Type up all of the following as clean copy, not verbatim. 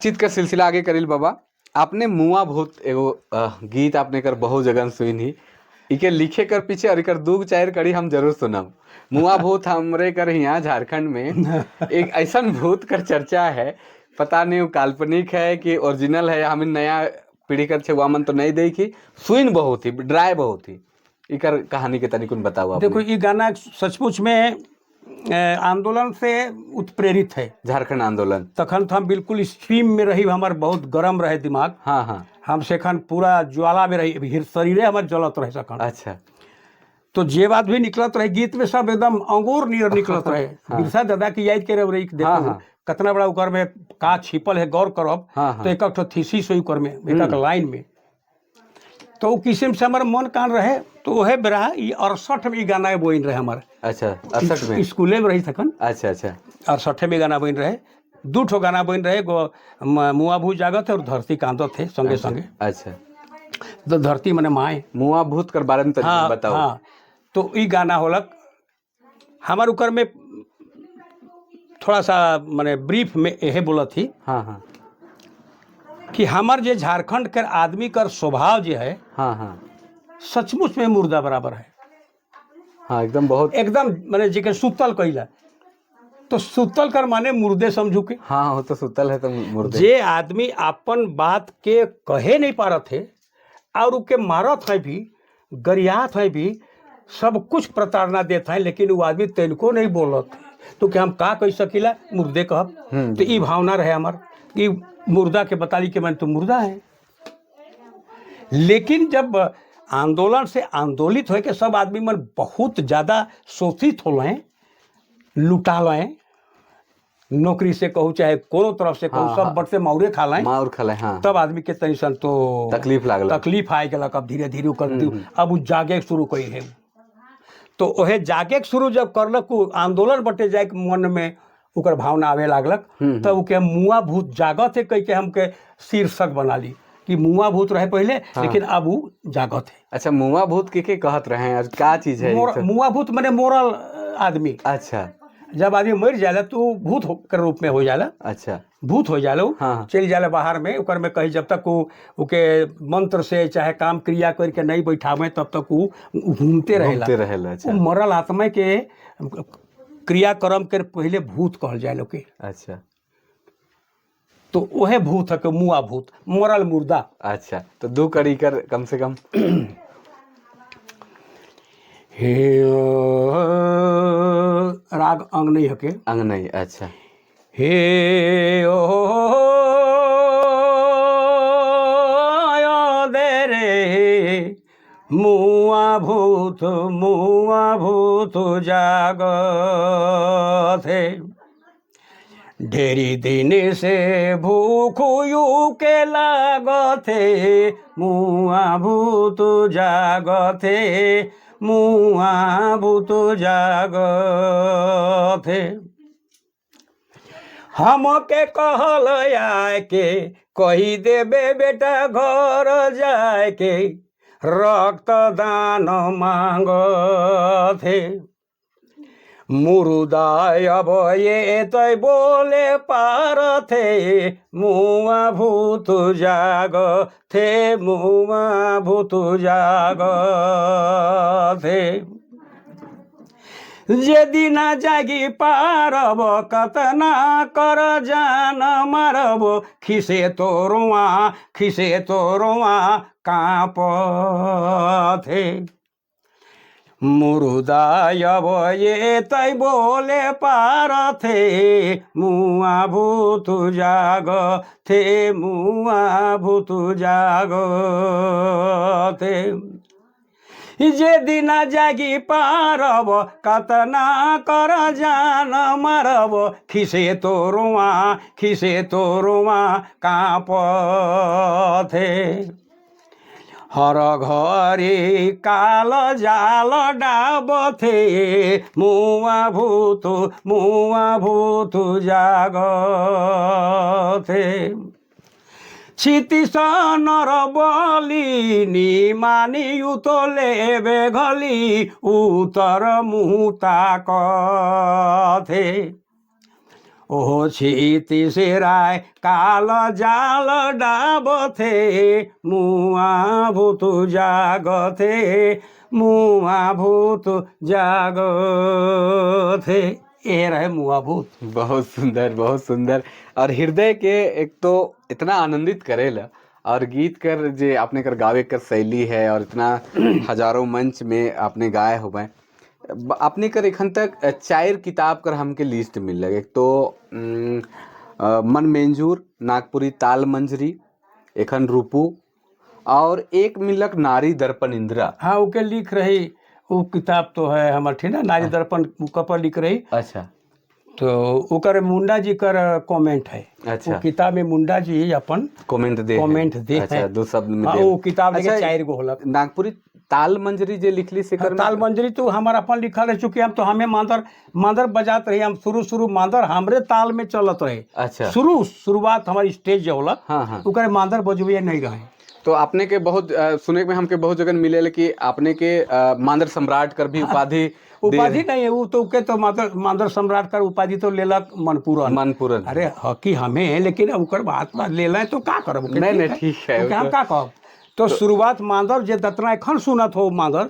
बातचीत का सिलसिला आगे करिल बाबा। आपने मुआ भूत एगो गीत आपने कर बहुत जगह सुन ही, इके लिखे कर पीछे और इकर दू चार कड़ी हम जरूर सुनम। मुआ भूत हमरे कर यहाँ झारखंड में एक ऐसा भूत कर चर्चा है, पता नहीं वो काल्पनिक है कि ओरिजिनल है, हम नया पीढ़ी कर छे मन तो नहीं देखी, सुन बहुत ही ड्राई बहुत ही। इकर कहानी के तनिकुन बताओ आपने। देखो, ये गाना सचमुच में आंदोलन से उत्प्रेरित है। झारखंड आंदोलन। तखन तो हम बिल्कुल स्ट्रीम में रही, हमार बहुत गरम रहे दिमाग। हाँ हाँ हम सेखन पूरा ज्वाला में रही, शरीरे हमार जलत रहे सखन। तो जे बात भी निकलत रहे गीत में, सब एकदम अंगूर नियर निकलत रहे। बिरसा दादा की याद करे रही, देखो कतना बड़ा ओकर में का छिपल है, गौर करब हाँ। तो एक ठो थीसिस होई ओकर में, एक लाइन में। तो उ किस्म से हमार मन कान रहे, तो वह बेरा ई 68 में ई गाना बोइन रहे हमार। अच्छा, 68 में। स्कूले में रही थकन। अच्छा अच्छा 68 में गाना बन रहे, दू ठो गाना बन रहे गो, मुआ भूत जागत है और धरती कांदत है संगे संगे। तो धरती मने माए। मुआ भूत कर बारे में तनिकुन बताओ। हाँ, तो ई गाना होलक हमार, उकर में थोड़ा सा माने ब्रीफ में यहे बोलत थी हाँ हाँ कि हमार जे झारखंड के आदमी कर स्वभाव जे है, हाँ हाँ सचमुच में मुर्दा बराबर है। हाँ, एकदम बहुत। एकदम माने जे के सुतल कहिला, तो सुतल कर माने मुर्दे समझू के। हाँ, वो तो सुतल है तो मुर्दे। जे आदमी अपन बात के कहे नहीं पारत है और उके मारत है भी, गरियात है भी, सब कुछ प्रताड़ना देत है, लेकिन वो आदमी तनिको नहीं बोलत है, तो कि हम का कह सकीला? मुर्दे कहब। तो ई भावना रहे हमार कि मुर्दा के बताली कि मैं तो मुर्दा है। लेकिन जब आंदोलन से आंदोलित होके सब आदमी मन बहुत ज़्यादा शोषित हो हैं, लुटा लें, नौकरी से कहूँ चाहे कोनो तरफ से कहूँ, सब बट से माउरे खा लें। माउर खले, हाँ। तब आदमी के तनी सन तो तकलीफ लागल। तकलीफ आए गेलक। अब धीरे धीरे ओकर अब उ जागे के शुरू करी है। तो ओहे जागे के शुरू जब करलक, उ आंदोलन बटे जाए के मन में ओकर भावना आवे लागलक, तब ओके मुआ भूत जागत है कह के हमके शीर्षक बना ली कि मुआ भूत रहे पहले, लेकिन अब उ जागत है। अच्छा, मुआ भूत के कहत रहे हैं और का चीज है ये सब? मुआ भूत माने मोरल आदमी। जब आदमी मर जाला तो उ भूत के रूप में हो जाला। भूत हो जाला उ। चल जाला बाहर में, ओकर में कहीं जब तक उ ओके मंत्र से चाहे काम क्रिया करके नहीं बैठावे, तब तक उ घूमते रहेला। घूमते रहेला, अच्छा। उ मरल आत्मा के क्रियाक्रम के पहले भूत कहल जाए लोग के। तो वह भूत है के मुआ भूत, मरल मुर्दा। अच्छा, तो दो कड़ी कर कम से कम। हे, राग अंग नहीं हके। अंग नहीं, अच्छा। हे ओ दे रे मुआ भूत, मुआ भूत जागत है, ढेरी दिन से भूख you के लागत है, मुआ भूत जागत है, मुआ भूत जागत है। हमके कहल आए के कही देबे बेटा घर जाए के रक्तदान मांगत है। मुर्दा अब ये तो बोले पारथे, मुआ भूत जाग थे, मुआ भूत जाग थे। जे दिना जागी पारब, कतना कर जान मारब, खिसे तो रोआ, खिसे तो रोआ काँपथे। मुर्दा अब ये तै बोले पारथे, मुआ भूत जाग थे, मुआ भूत जाग थे। जे दिना जागी पारब, कतना कर जान मारब, खिसे तो रोआ, खिसे तो रोआ काँपथे। हर घरी काल जाल डाबथे, मुआ भूत, मुआ भूत जागथे। क्षितिस नर बली निमानी उतले घली उतर मुँह ताकथे। ओहो छीती सेराय काल जाल डाबथे, मुआ भूत जागथे, मुआ भूत जागथे। ये रहे मुआ भूत। बहुत सुंदर, बहुत सुंदर। और हृदय के एक तो इतना आनंदित करेला और गीत कर जे आपने कर गावे कर शैली है और इतना हजारों मंच में आपने गाए होबे। आपने कर एखन तक चार किताब कर हमके लिस्ट मिल एक तो मन मंजूर, नागपुरी ताल मंजरी, एखन रूपू और एक मिलक नारी दर्पण इंदिरा। हाँ, ओके लिख रही वो किताब तो है हमार, ठीक ना, नारी दर्पण ऊपर लिख रही। तो ओकर मुंडा जी कर कमेंट है। वो किताब में मुंडा जी अपन कमेंट दे हैं। कमेंट दे हैं। दो शब्द में हाँ, दे। वो किताब लेके चार गो होलक। नागपुरी ताल मंजरी जे लिखली से कर। ताल मंजरी तो हमारा अपन लिखल है, चूंकि हम तो हमें मांदर मांदर बजात रही। हम शुरू शुरू मांदर हमरे ताल में चलत रहे। शुरू शुरुआत हमारी स्टेज जो होलक, हाँ हाँ ओकरे मांदर बजबे नहीं रहे। तो आपने के बहुत सुने में हमके बहुत जगह मिले कि आपने के मांदर सम्राट कर भी उपाधि उपाधि नहीं है वो तो के तो मांदर मांदर सम्राट कर उपाधि तो लेलक मनपूरन। मनपूरन। अरे हकी हमें, लेकिन ओकर बात बात ले लें तो का करब ओके? नहीं, नहीं, ठीक है, ओके वो हम तो का कहब? तो शुरुआत मांदर जे दतना एखन सुनत हो मांदर,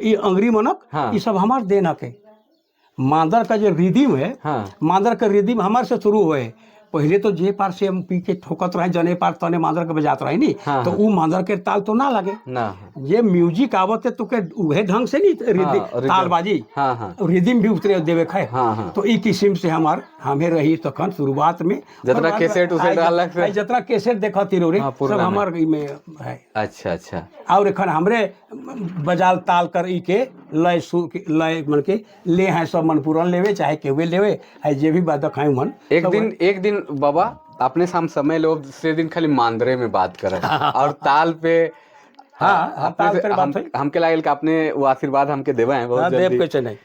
ई अंग्री मनक, ई सब हमार देन हके। मांदर का जो रिदिम है, मांदर का रिदिम हमार से शुरू हुए। पहले तो जे पार से हम पी के ठोकत रहे, जने पार तने मांदर के बजात रहे नी। तो ऊ मांदर के ताल तो ना लगे। ना। ये म्यूजिक आवत है तो के उहे ढंग से नहीं रिदिम, रिदम। तालबाजी, हाँ हाँ रिदिम भी उतरे देवे खाए। हाँ, हाँ। तो ई किस्म से हमार हमें रही तखन शुरुआत में। जतना और बाद में कैसेट उसेट रहलक से। आई जतना कैसेट देखती रहो रे, हाँ, सब पुराना। हमार ई में है। अच्छा अच्छा और एखन हमरे बजाल ताल कर ई के लय सु लय मन के ले हैं सब, मनपूरन लेवे चाहे केवे लेवे है, जे भी बात खाए मन। एक दिन, एक दिन बाबा अपने से हम समय लो, दूसरे दिन खाली मांदरे में बात करब और ताल पे। हाँ, अपने ताल से पे बात हम होई। हमके लागल कि आपने वो आशीर्वाद हमके देवे हैं बहुत हाँ, देव जल्दी। के नहीं।